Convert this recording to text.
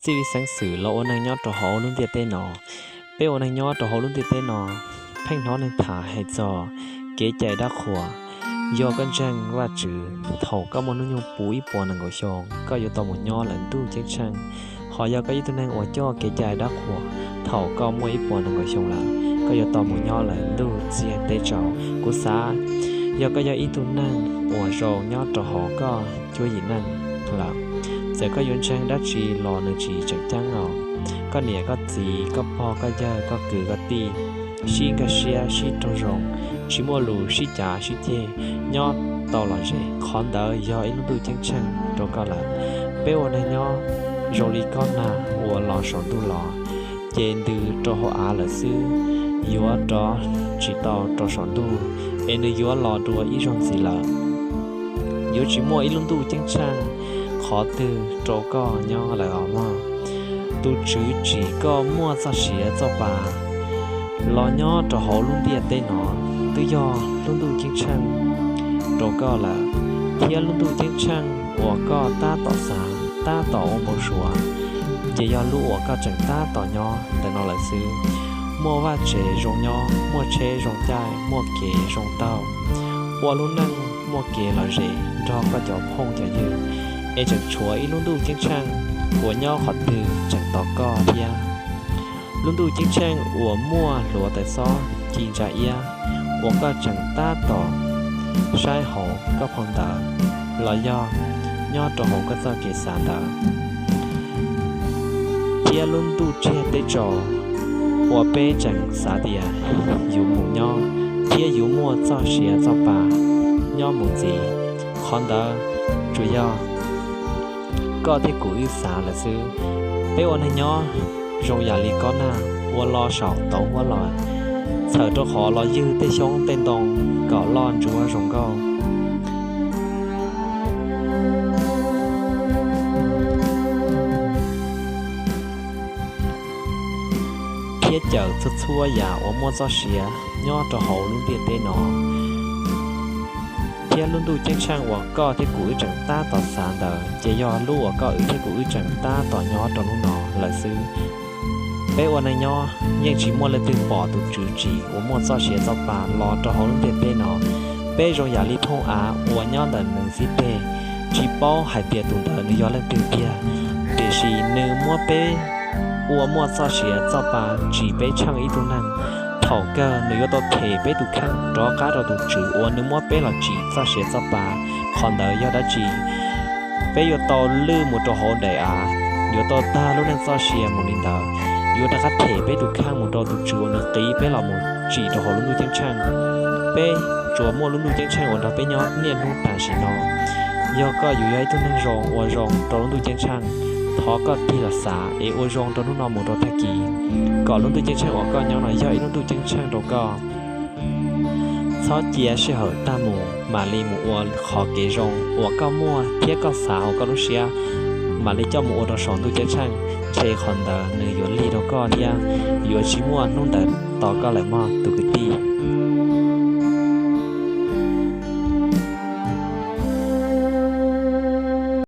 txij li xeeb xwm los ua neeg nyob rau hauv lub ntiaj teb no. Peb ua neeg nyob rau hauv lub ntiaj teb no, pheej hnov neeg tham hais txog kev cai dab qhuas. Yog koj ntseeg Vajtswv, thaum koj muaj hnub nyoog puv ib puas nees nkaum xyoo, koj yuav tau mus nyob lawm ntuj ceeb tsheej. Ho yog koj ib tug neeg uas coj kev cai dab qhuas, thaum koj muaj ib puas nees nkaum xyoo lawm, koj yuav tau mus nyob lawm ntuj txiag teb tsaus. Kuv xav, yog koj yog ib tug neeg uas zoo nyob rau hauv koj cuab yim neej lawm, txawm koj yuav ntseeg dab tsi los nws tsis tseem ceeb os. Koj niam koj txiv, koj pog koj yawg, koj kwv koj tij, sib nkag siab sib raug zoo, tsis muaj lus sib cav sib ceg, nyob tau lom zem, qhov ntawd yog ib lub ntuj ceeb tsheej rau koj lawm. Peb ua neeg nyob zoo li kob nag uas los saum ntuj los, ces ntws rau hauv av lawm xwb, yuav rov tsis tau rau saum ntuj, es nws yuav los dua ib zaug ntxiv lawm. Yuav tsis muaj ib lub ntuj ceeb tsheej qhov twg rau koj nyob lawm os mog. Tus Tswv tsim koj muaj txoj sia txoj pa los nyob rau hauv lub ntiaj teb no, twb yog lub ntuj ceeb tsheej rau koj lawm, thiab lub ntuj ceeb tsheej uas koj tab tom xav, tab tom ua npau suav, ces yog lub uas koj tseem tab tom nyob ntawm no lawm xwb. Muaj vaj tsev zoo nyob, muaj tsheb zoo caij, muaj kev zoo taug, ua lub neej muaj kev lom zem nrog koj cov phooj cov ywg, es tseem tshuav ib lub ntuj ceeb tsheej uas nyob qhov twg tseem tos koj thiab. Lub ntuj ceeb tsheej uas muaj hluav taws xob ci ntsa iab, uas koj tseem tab tom saib hauv koj phau ntawv, los yog nyob rau hauv koj txoj kev xav ntawd, thiab lub ntuj txiag teb tsaus uas peb tseem xav tias yuav mus nyob thiab yuav muaj txoj sia txoj pa nyob mus ntxiv. Qhov ntawd tsuas yog koj thiab kuv wb xav lawm xwb. Peb ua neeg nyob zoo yam li kob nag uas los saum tauv huab los, txhawm rau qhov los ywg tej xyoob tej ntoo kom loj ntsuab zoo nkauj, thiab cawm txhua txhua yam uas muaj txoj sia nyob rau hauv lub ntiaj teb no. Thiab lub ntuj ceeb tsheej uas koj thiab kuv wb tseem tab tom xav ntawd ces yog lub uas koj wb thiab kuv wb tseem tab tom nyob rau hnub no lawm xwb. Peb ua neeg nyob yeej tsis muaj leej twg pom tus Tswv tsim uas muaj txoj sia txoj pa los rau hauv lub ntiaj teb no. Peb zoo yam li phooj av uas nyob ntawm nws xib teg, tsis paub hais tias tus ntawd nws yog leej twg tiag, tiam sis nws muab peb ua muaj txoj sia txoj pa tsim peb tsheej ib tug neeg. Thaum kawg nws yuav tau them peb tus kheej rov qab rau tus Tswv uas nws muab peb los tsim txoj sia txoj pa. Qhov ntawd yog dab tsi? Peb yuav tau lwj mus rau hauv daim av, yuav tau tag lub neej txoj sia mus li ntawd, yuav rov qab them peb tus kheej mus rau tus Tswv uas nws qiv peb los mus tsim rau hauv lub ntuj ceeb tsheej. Peb tsuas muaj lub ntuj ceeb tsheej uas nrog peb nyob niaj hnub tam sim no. Yog koj yuav yog ib tug neeg zoo ua zoo rau lub ntuj ceeb tsheej, thov koj tig los xav es ua zoo rau hnub no mus rau tag kis, kom lub ntuj ceeb tsheej uas koj nyob no yog ib lub ntuj ceeb tsheej rau koj. Txhob cia sij hawm tag mus mam li mus ua qhov kev zoo uas koj muaj thiab koj xav hauv koj lub siab, mam li coj mus ua rau saum ntuj ceeb tsheej, ntshe qhov ntawd nws yuav lig rau koj thiab yuav tsis muaj hnub ntawd tos koj lawm mog tus kwv tij.